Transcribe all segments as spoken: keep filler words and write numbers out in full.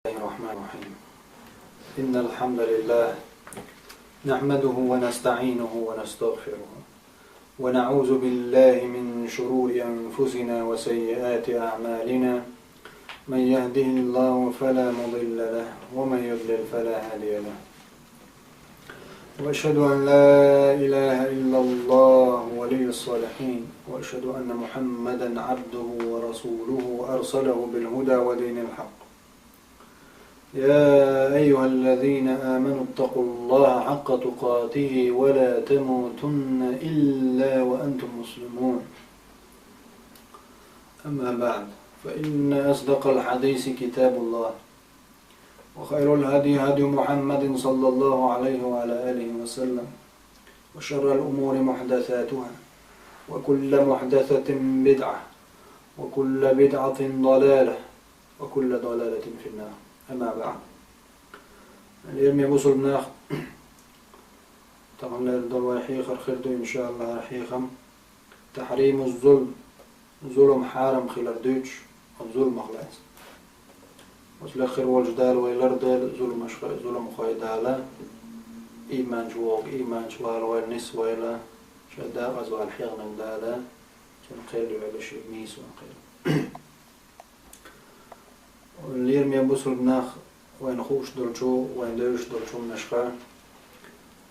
الله الرحمن الرحيم. إن الحمد لله نحمده ونستعينه ونستغفره، ونعوذ بالله من شرور أنفسنا وسيئات أعمالنا. من يهده الله فلا مضل له، ومن يضلل فلا هادي له. وأشهد أن لا إله إلا الله ولي الصالحين، وأشهد أن محمدا عبده ورسوله أرسله بالهدى ودين الحق. يا أيها الذين آمنوا اتقوا الله حق تقاته ولا تموتن إلا وأنتم مسلمون. أما بعد، فإن أصدق الحديث كتاب الله، وخير الهدي هدي محمد صلى الله عليه وعلى آله وسلم، وشر الأمور محدثاتها، وكل محدثة بدعة، وكل بدعة ضلالة، وكل ضلالة في النار. أما بعد. Лераме бусулба нах, таханлера долу вай хьехар хир ду, иншааллахь, хьехам. تحريم الظلم. Зулам хьарам хилар дуьйцуш, оцу зуламах лаьцна. Оцу лекха хир волчу Дала вай лардойла зуламашха, зуламхой Дала, ийманчу вогӀу ийманчу вала вайла нисвойла, шайн дакъаза вала хьехнарг Дала, цунна кхел йойла, шен нийсонан кхел. Лераме бусулба нах, вайна хууш долчу, вайна девзаш долчу хӀуманашха,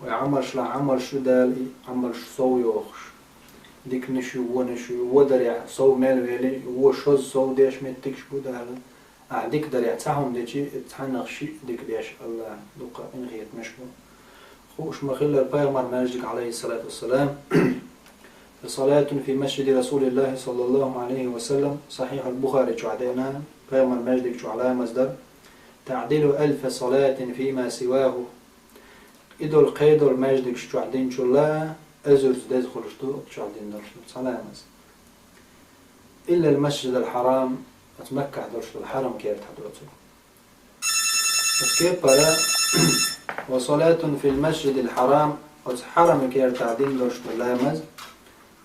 вай Ӏамалшлахь Ӏамалш ю Дала, и Ӏамалш сов йохуш. Диканаш ю, вонаш ю, во дарехь сов мел вели, во шозза сов деш меттигаш бу Дала. Ахьа дика дарехь цхьа хӀума дечи, цхьаннах шиъ дика деш Аллахь дукха къинхетамаш бу. Хууш ма-хиллара, пайхамар маьждиг, Ӏалайхиссалату вассалам, صلاة في مسجد رسول الله صلى الله عليه وسلم, Сахьихь аль-Бухари чохь деана, пайхамар маьждиг чохь ламаз дар, تعدل ألف صلاة فيما سواه. И долу кхедолу маьждигаш чохь динчул а эзарза деза хуьлуш ду чохь дина долуш ду цхьа ламаз. إلا المسجد الحرام, оцу Маккахь долуш долу хьарам кертахь доцург. Оцу кепара, وصلاة في المسجد الحرام, оцу хьарам кертахь дина долуш долу ламаз,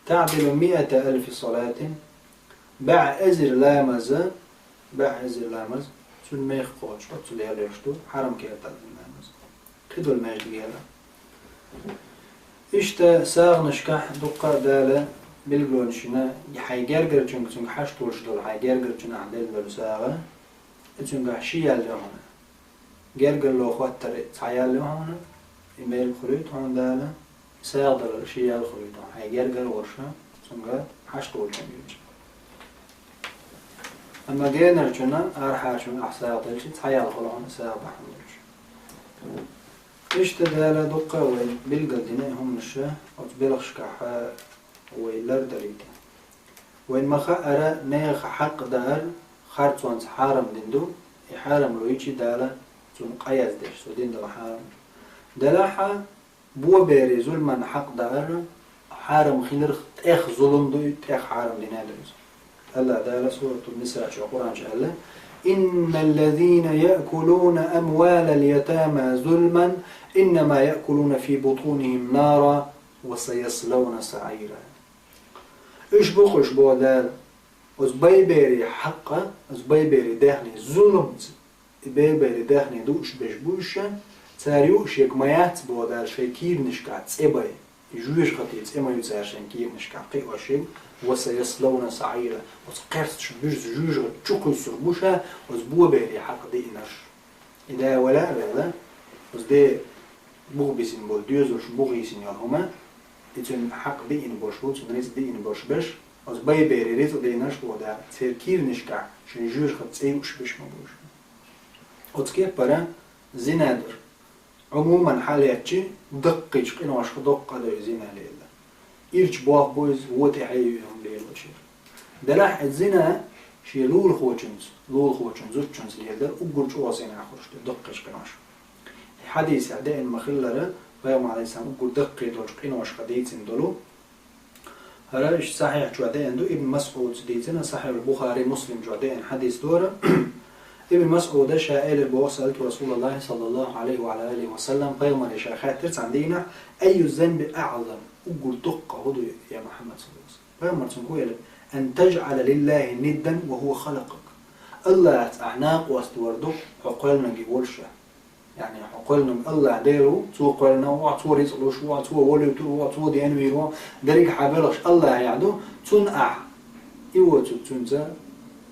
تعدل مائة ألف صلاة, бӀе эзар ламаз, бӀе эзар ламаз, цуьнан мех кхочуш, оццул ял йолуш ду, хьарам кертахь дина ламаз. Кхидолу маьждигера. Иштта сагӀанашкахь дуккха а Дала билгалонаш йина, хьайн гергарчуьнга, цуьнга хьашт волуш долу хьайн гергарчунна ахь делла долу сагӀа, и цуьнгахь ши ял ю хьуна. Гергарло хӀоттар цхьа ял ю хьуна, и мел хуьлуьйту хьуна Дала, сагӀа далар ши ял хуьлуьйту хьуна, хьайн гергара волуш, цуьнга хьашт волчуьнга йолчу. Амма генарчунна, арахьарчунна ахь сагӀа делчи, цхьа ял хуьлу хьуна сагӀа бахьана долуш. Иштта Дала дуккха а вай билгалдина и хӀуманаш оцу белхашкахь вай лардарийта. Вайн ма-хаъара, нехан хьакъ даар харцонца хьарам дина ду, и хьарам луьйчи Дала цунна къа яздеш, цо дина долу хьарам. Делахь а, боберийн зуламан хьакъ даар хьарам хиларх тӀех зулам ду и, тӀех хьарам дина ду иза. Аллахь Дала Суратун-Ниса чохь Къуръан чу аьлла: إن الذين يأكلون أموال اليتامى ظلما إنما يأكلون في بطونهم نارا وسيصلون سعيرا. Уьш бу-кх уьш, боху Дала, оцу бай-берийн хьакъа, оцу бай-берийн даьхни зуламца, и бай-берийн даьхни дууш берш бу уьш, цара юуш ерг ма яц, боху Дала, шайн кийранашкахь цӀе бай. И жоьжахатин цӀе ма ю цара шайн кийранашкахь кхиош ерг, وسيصلون سعيرا, оцу кхерстачу буьрса жоьжахати чу кхуьссур бу ша оцу боберийн хьакъ диънарш. И да вала а велла, оцу де бух бисина болу, доьзалш бух йисина йолу хӀума, и цуьнан хьакъ диъна болуш бу, цуьнан рицкъ диъна болуш берш, оцу бай-берийн рицкъ диънарш бу, да, церан кийранашкахь шайн жоьжахати цӀе юуш берш ма бу уьш. Оцу кепара зина дар. Ӏумуман хьалаьцчи, даккхийчу къиношха доккха а дой зина лелла. Ирча болх бу иза, вон тӀаьхье а ю хӀума лелочуьра. Делахь а зина шен лулахочуьнца, лулахочун зудчуьнца леладар уггар чӀогӀа зина хуьлуш ду даккхийчу къиношха. И хьадисехь деана ма-хиллара, Пайхамар, Ӏалайхиссалам, уггар даккхий долчу къиношха дийцина долу. ХӀара иштта Сахьихь чохь деана ду, Ибн МасӀудца дийцина, Сахьихь аль-Бухари, Муслим чохь деана хьадис ду хӀара. Ибн МасӀуда ша элира боху: سألت رسول الله صلى الله عليه وعلى آله وسلم, Пайхамаре ша хаьттира цхьана дийнахь: أي الذنب أعظم, уггар доккха хӀун ду, я Мухьаммад, саллаллаху алейхи ва саллям? Пайхамар цуьнга хӀун элира: أن تجعل لله ندا وهو خلقك. Аллахьца ахь накъост вар ду хьо кхоьллинарг волуш. Яъни хьо кхоьллинарг Аллахь Дела ву, цо кхоьллина ву, цо рицкъ луш ву, цо волуьйтур ву, цо денвийр ву, дерриг хьан белхаш Аллахьехь ду, цунна ахь и воцург цуьнца,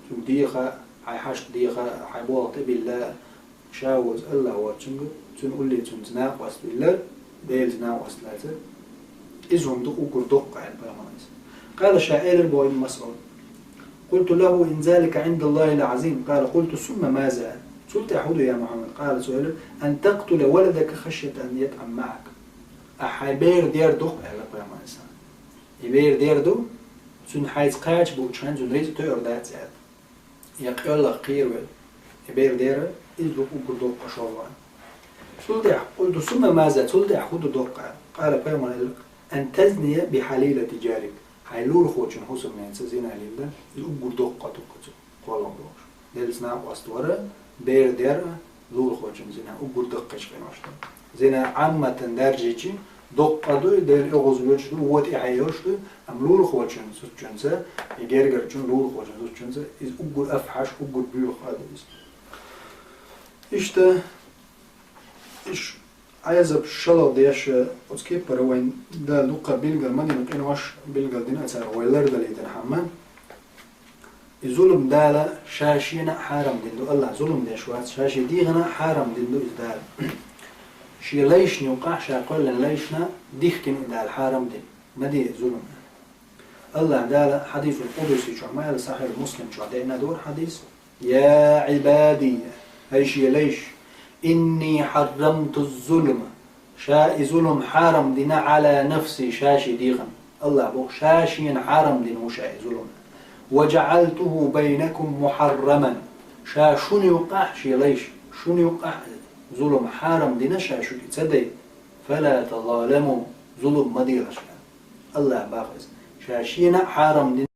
цуьнга деха, хьайн хьашт деха, хьайн болх тӀе билла, ша воцу Аллахь воцучуьнга, цуьнан улле цуьнца накъост виллар, Делаца накъост лацар, иза хӀума ду уггар доккха, аьлла пайхамарас. Къала, ша элира боху Ибн МасӀуда: «Къулту лаху: ин залика Ӏиндаллахил Ӏазим». Къала: «Къулту: сумма маза?» Цул тӀаьхьа хӀун ду, я Мухьаммад? Къала, цо элира: «Ан такътула валадака хашйата ан ятӀама маӀак». Ахь хьайн бер дер ду-кх, аьлла пайхамарас. И бер дер ду, цуьнан хьайца кхача буучу хенахь цуьнан рицкъ тоьар дац аьлла. Я къоьллах кхийра вай, и бер дер, иза ду уггар доккха шолгӀа. Цул тӀаьхьа, къулту сумма маза, цул тӀаьхьа хӀун ду доккха? Къала, пайхамар элира: «Ан тазния би хьалилати джарик». Хьайн лулахочун хӀусамнеца зина лелла, иза уггар доккха ду-кх цу кхоллам бохуш. Делаца накъост вар, бер дер, лулахочун зина уггар даккхийчу къинош ду. Зина Ӏамматан даьржичи доккха ду, Дела оьгӀаз воьдуш ду, вон тӀе хьайош ду, амма лулахочун зудчуьнца, и гергарчун лулахочун зудчуьнца, иза уггар афхьаш, уггар боьха къа ду иза. Иштта, иш Ӏазап шалгӀа деш, оцу кепара вайн Дала дуккха билгал ма дина къинош, билгал дина а цара вай лардалийтархьама. И зулам Дала ша шена а хьарам дина ду, Аллахь зулам деш вац, ша шен дегӀана а хьарам дина ду иза Дала. Шен лайшна юкъахь, ша кхоьллина лайшна дихкина и Дала хьарам дина. Ма де зулам. Аллахь Дала хьадисул къудуси чохь ма аьлла, Сахьихь Муслим чохь деана дора хьадис: «Я Ӏибади, хӀай шен лайш, инни хьаррамту зулма». Ша и зулам хьарам дина, «Ӏала нафси», ша шен дегӀана. Аллахь боху, ша шена хьарам дина ву ша и зулам. «Ва джаӀалтуху байнакум мухьарраман». Ша шуна юкъахь, шен лайш, шуна юкъахь зулам хьарам дина ша шуьга ца дай. «Фала тазаламу», зулам ма делаш, аьлла. Аллахь боху иза. Ша шена а хьарам дина.